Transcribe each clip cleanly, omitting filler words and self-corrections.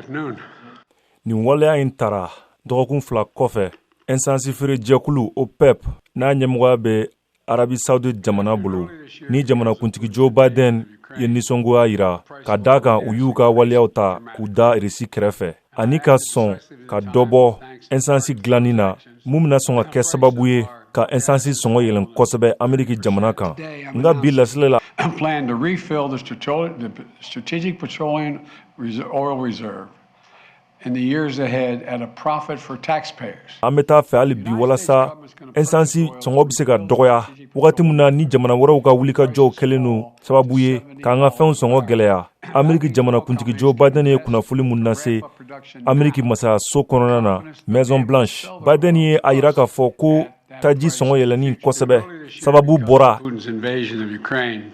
Afternoon. Nin waleya in tara dɔgɔkun 2 kɔfɛ, ɛsansi feere jɛkulu OPEP n'a ɲɛmɔgɔya bɛ Arabi Saoudite jamana bolo, ni jamanakuntigi Joe Biden ye nisɔngoya jira ka da kan u y'u ka waleyaw ta k'u da Irisi kɛrɛfɛ ani ka sɔn ka dɔ bɔ ɛsansi dilanni na, mun bɛna sɔn ka kɛ sababu ye ka ɛsansi sɔngɔ yɛlɛn kosɛbɛ Ameriki jamana kan. N ka bi laseli la, Plan to refill the Strategic Petroleum Oil Reserve in the years ahead at a profit for taxpayers. An bɛ taa fɛ hali bi walasa ɛsansi sɔngɔ bɛ se ka dɔgɔya wagati min na ni jamana wɛrɛw ka wulikajɔw kɛlen don sababu ye k'an ka fɛnw sɔngɔ gɛlɛya. Ameriki jamanakuntigi Joe Biden ye kunnafoni mun lase Ameriki masayaso kɔnɔna na, Maison Blanche, Biden ye a yira k'a fɔ ko taji sɔngɔ yɛlɛnni kosɛbɛ sababu bɔra Putin's invasion of Ukraine,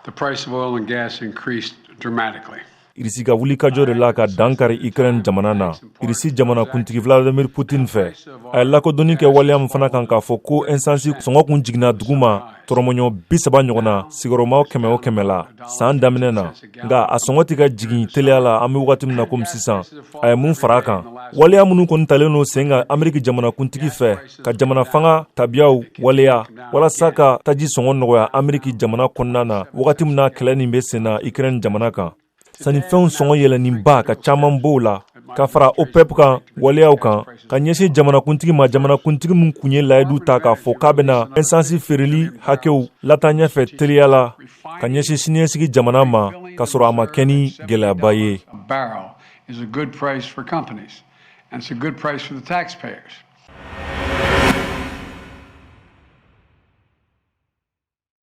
the price of oil and gas increased dramatically. Irisi ka wulikajɔ de la ka dankari Ukraine jamana na. Irisi jamanakuntigi Vladimir Putin fɛ, a ye lakodɔnni kɛ waleya min fana kan k'a fɔ ko ɛsansi sɔngɔ kun jiginna duguma tɔrɔmɔɲɔ 30 ɲɔgɔn na sigiyɔrɔma 100 o 100 la san daminɛ na, nka a sɔngɔ tɛ ka jigin teliya la an bɛ wagati min na komi sisan. A ye mun fara a kan, waleya minnu kɔni talen don sen kan Ameriki jamanakuntigi fɛ ka jamana fanga tabiyaw waleya walasa ka taji sɔngɔ nɔgɔya Ameriki jamana kɔnɔna na wagati min na kɛlɛ nin bɛ sen na Ukraine jamana kan, sannifɛnw sɔngɔ yɛlɛnniba ka caman b'o la ka fara OPEP kan waleyaw kan ka ɲɛsin jamanakuntigi ma, jamanakuntigi min kun ye layidu ta k'a fɔ k'a bɛna ɛsansi feereli hakɛw lataa ɲɛfɛ teliya la ka ɲɛsin siniɲɛsigi jamana ma, ka sɔrɔ a ma kɛ ni gɛlɛyaba ye. A barrel is a good price for companies, and it's a good price for the taxpayers.